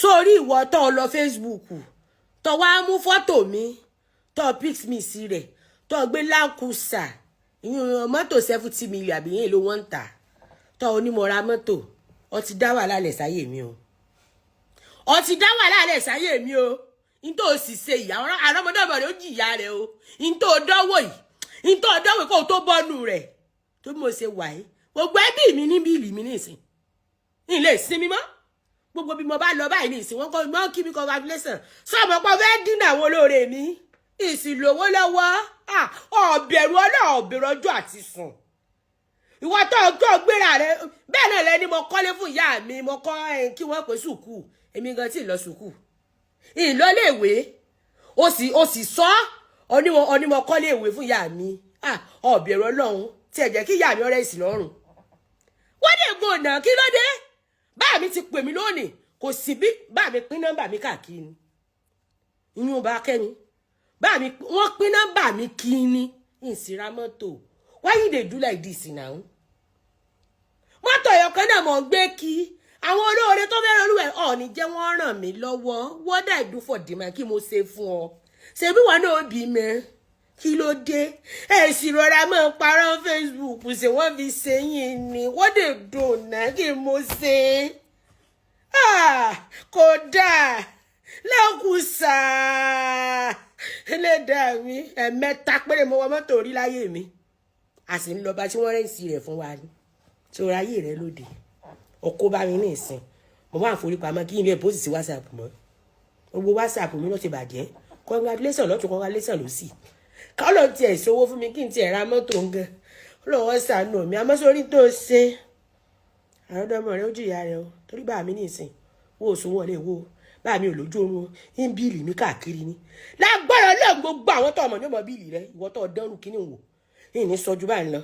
Sórí ìwọ tó lọ Facebook, tó wá mú fọ́tò mi, tó pic mi sí rẹ̀, tó gbé Land Cruiser, ìyún mọ́tò 70 million àbí yẹn ló wọ́n ń tà, tó onímọ̀ra mọ́tò, ó ti dá wàhálà lẹ̀ sáyé mi o. Ó ti dá wàhálà lẹ̀ sáyé mi o. N tó sì ṣe ìyá àrọ́mọdọ́mọ rẹ̀, ó jìyà rẹ̀ o. N tó dánwò yìí, n tó dánwò kó o tó bọ́nu rẹ̀ tó bí mo ṣe wà yìí, gbogbo ẹbí mi ní bill mi nísìn n lè sinmi mọ́. Gbogbo bí mo bá lọ báyìí nísìn, wọ́n kọ́ wọ́n kí mi congratulation. Sọmọ pé fẹ́ dínà àwọn olóore mi ìsìlówó lọ́wọ́. Ọ̀bẹ̀rù ọlọ́ọ̀, ọ̀bẹ̀rù ọjọ́ àti sùn. Ìwọ tó tó gbéra rẹ bẹ́ẹ̀ náà lẹni mo kọ́lé fún ìyá mi, mo kọ́ kí wọ́n pè sùkúù. Èmi gan tí ì lọ sùkúù, ìlọléèwé. Ó sì sọ onímọ̀ onímọ̀ kọ́lé ìwé fún ìyá mi. Ọ̀bẹ̀rù ọlọ́run tí ẹ jẹ́ kí ìyá mi ọ̀rẹ́ ìsìn lọ́rùn. Wọ́n dẹ̀ gbọ́nà, kí ló dé? Bá mi ti pè mí lónìí, kò sí bí bá mi pín nọ́mbà mi káàkiri ni. Ìyún bá kẹ́mi bá mi, wọ́n pín nọ́mbà mi kí ni ìsìnra mọ́tò. Why you dey do like this now? Mọ́tò ẹ̀yọ̀kan náà mọ̀ ń gbé kí àwọn olóore tó fẹ́ràn olúwẹ̀ ọ̀ọ́ni jẹ́ wọ́n ràn mí lọ́wọ́. What I do for them? Kí mo ṣe fún ọ? Ṣebí wọn náà bí mi? Kí ló dé? Ẹ sì rọra máa parọ́ Facebook, ṣé wọ́n fi ṣe yín ni? Wọ́n dè dùn náà. Kí mo ṣe kò dáa lẹ́kùsà. Ẹlẹ́dàá mi, ẹ̀mẹ́ta péré mo wọ mọ́tò orí láyé mi, a sì ń lọ bá tí wọ́n rent rẹ̀ fún wa ni. Tí o ráyè rẹ lóde, ọkọ bá mi ní ìsìn, mo máa ń forí pamọ́ kí n lè post sí WhatsApp mọ́. Gbogbo WhatsApp mi ló ti bàjẹ́. Congratulation lọ́tún, congratulation ló sì kọ́lọ̀ tiẹ̀ ṣòwò fún mi kí n tiẹ̀ ra mọ́tò ń gan. Lọ́wọ́ ṣàánú mi. Àmọ́ sórí tó ṣe, àrọ́dọ́mọ rẹ ó jìyà rẹ o, torí bá mi ní ìsìn wo òsùn wọn lè wo bá mi ò lójú oorun ń bill mi káàkiri ni. Lágbára Ọlọ́run, gbogbo àwọn tó ọmọ ní ọmọ bill rẹ, ìwọ tó dánrù kíní wò, ìní sọjú báyìí lọ.